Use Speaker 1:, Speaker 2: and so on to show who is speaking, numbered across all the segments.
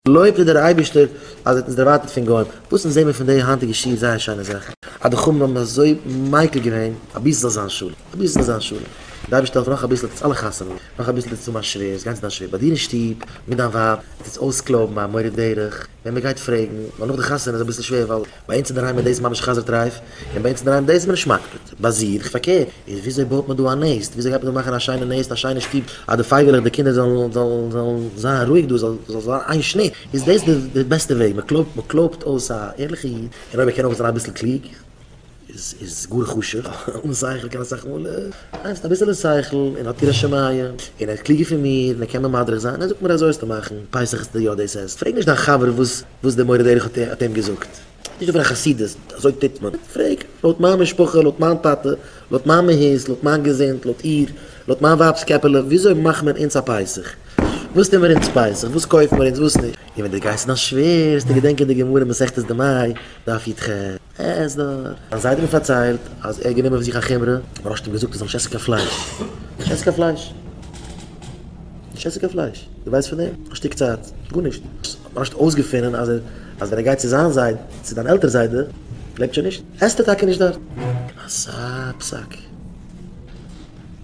Speaker 1: לויבט איז דער אייבערשטער אז ער האט אונז דערווייטערט פון גוים. וואס אונז זעמיר פון די היינטיגע שיעור זייער שיינע זאכן. אז די חכמים האבן אזוי מיקל געווען אבי ס'זאל זיין שלום. אבי ס'זאל זיין שלום. דער אייבערשטער העלפט נאך אביסל וועט עטס אלע חתונה האבן. נאך אביסל וועט עטס האבן א שווער, עס גיין צו דיין שווער ביי דיר אין שטוב מיט דיין ווייב, וועט עטס אויסקלויבן א מורה דרך ווען מ'גייט פרעגן, ווייל נאך די חתונה איז אביסל שווער ווייל ביי אונז אינדערהיים איז דאס ממש חזיר טרייף, און ביי אונז אינדערהיים דאס איז מען נישט מקפיד, ביי זיך פארקערט, איז וויאזוי בויט מען דא א nest, וויאזוי גייט מען דא מאכן א שיינע nest, א שיינע שטוב, אז די פייגעלעך די קינדער זאלן זאלן זאלן זיין רואיג דא, זאל זאל זיין איין שניט, איז דאס די די בעסטע וועג, מען קלויבט מען קלויבט אויס א ערליכע איד, און אויב ער קען אויך זיין אביסל קלוג, איז איז גאר חשוב, אן שכל קען אסאך מאל, הייסט אביסעלע שכל, און האט יראת שמים, און ער איז קלוגער פון מיר, און ער קען מיר מדריך זיין, ער זאגט מיר אזוי זאלסטו מאכן, פסח עסטו יא דאס עסן, פרעג נישט דיין חבר וואס וואס דער מורה דרך האט האט אים געזאגט. נישט דא פון א חסידות, אזוי טוט מען. פרעג, לויט מיין משפחה, לויט מיין טאטע, לויט מיין מהות, לויט מיין געזונט, לויט איר, לויט מיין ווייב'ס קעפעלע, וויאזוי מאכט מען אונז א פסח? וואס טוהן מיר אונז פסח? וואס קויפן מיר אונז? וואס נישט? און ווען דו גייסט צו דיין שווער, זאלסטו געדענקען די גמרא מסכת דמאי, דף י"ח. עס דארט. מיין זיידע האט מיר פארציילט אז ער האט גענומען אויף זיך א חומרא, מוהרא"ש האט אים געזאגט ער זאל נישט עסן קיין פלייש. נישט עסן קיין פלייש. נישט עסן קיין פלייש. דו ווייסט פון דעם? א שטיק צייט. גארנישט. מוהרא"ש האט אויסגעפונען אז ער אז ווען ער גייט צו זיין זיידע, צו דיין עלטער זיידע, לעבט שוין נישט, עסט ער טאקע נישט דארט. אזא פסק.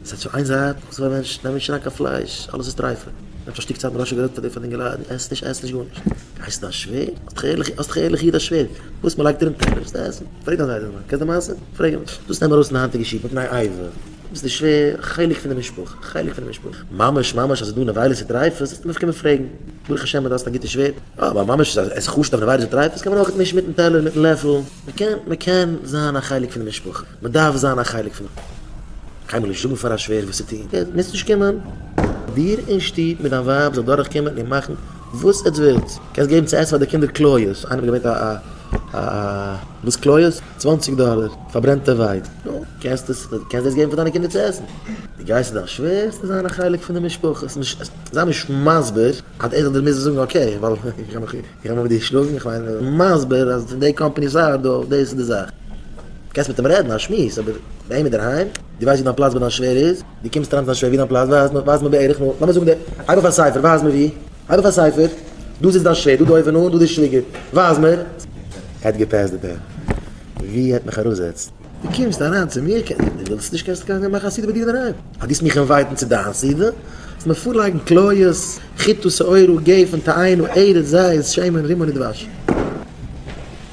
Speaker 1: ס'הייסט פון איין זייט, וואס פאר א מענטש, נעם נישט אריין קיין פלייש, אלעס איז טרייפה. נעמט א שטיק צייט מוהרא"ש האט גערעדט פאר די פאר די אינגעלייט, עס נישט, עס נישט גארנישט. גייסט דיין שווער? האסט דאך ערליך, האסט דאך ערליך איד א שווער. וואס מ'לייגט דיר אין טעלער וועסטו עסן. פרעג דיין זיידע נאר. קענסט די מעשה? פרעג אים. דאס נעם ארויס פון די היינטיגע שיעור מפני איבה. ביסט די שווער, חלק פון די משפחה, חלק פון די משפחה. ממש ממש אז ס'איז דא נבילות וטריפות, זאלסטו מיך קומען פרעגן. ברוך השם אז דו האסט א גוטע שווער. אבער ממש אז עס איז חשוד אויף נבילות וטריפות קען מען אויך מישן מיטן טעלער, מיטן לעפל. מ'קען, מ'קען זיין א חלק פון די משפחה. מ'דארף זיין א חלק פון. קיינמאל נישט זאגן פאר א שווער וואס צו טון. מוזט נישט קומען. דיר אין שטוב מיט דיין ווייב זיך דורך קומען און מאכן וואס עטס ווילטס. קענסט געבן צו עסן פאר די קינדער קליות. איינער האט געברענגט א א א וואס קליות? צוואנציג דאלער פארברענטע ווייץ. נו, קענסט עס קענסט דאס געבן פאר דיינע קינדער צו עסן. דו גייסט צו דיין שווער זאלסטו זיין א חלק פון די משפחה. זיי נישט מסביר אז ער זאל דיר מוזן זאגן okay ווייל איך גיי מיך איך גיי מיך מיט דיר שלאגן. איך מיין מסביר אז פון די קאמפאני זייט דא דאס איז די זאך. קענסט מיט אים רעדן א שמועס אבער ביי אים אינדערהיים, דו ווייסט ווי דיין פלאץ ביי דיין שווער איז? דו קומסט אריין צו דיין שווער ווי דיין פלאץ ווייז מיר ווייז מיר בערך נו לאמיר זאגן די הייב אויף א ספר ווייז מיר ווי הייב אויף א ספר דא זיצט דיין שווער דא די אויבן אן דא די שוויגער ווייז מיר. ער האט געפעסט די פען ווי ער האט מיך אראפזעצט. דו קומסט אריין צו מיר דו ווילסט נישט קענסט גיין מאכן א סעודה ביי דיר אינדערהיים אז דו וועסט מיך invite ן צו דיין סעודה זאלסט מיר פארלייגן קליות חיטה שעורה גפן תאנה ארץ זית שמן רימון ודבש.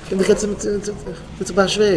Speaker 1: קום דיך יעצט צו צו צו צו ביי שווער.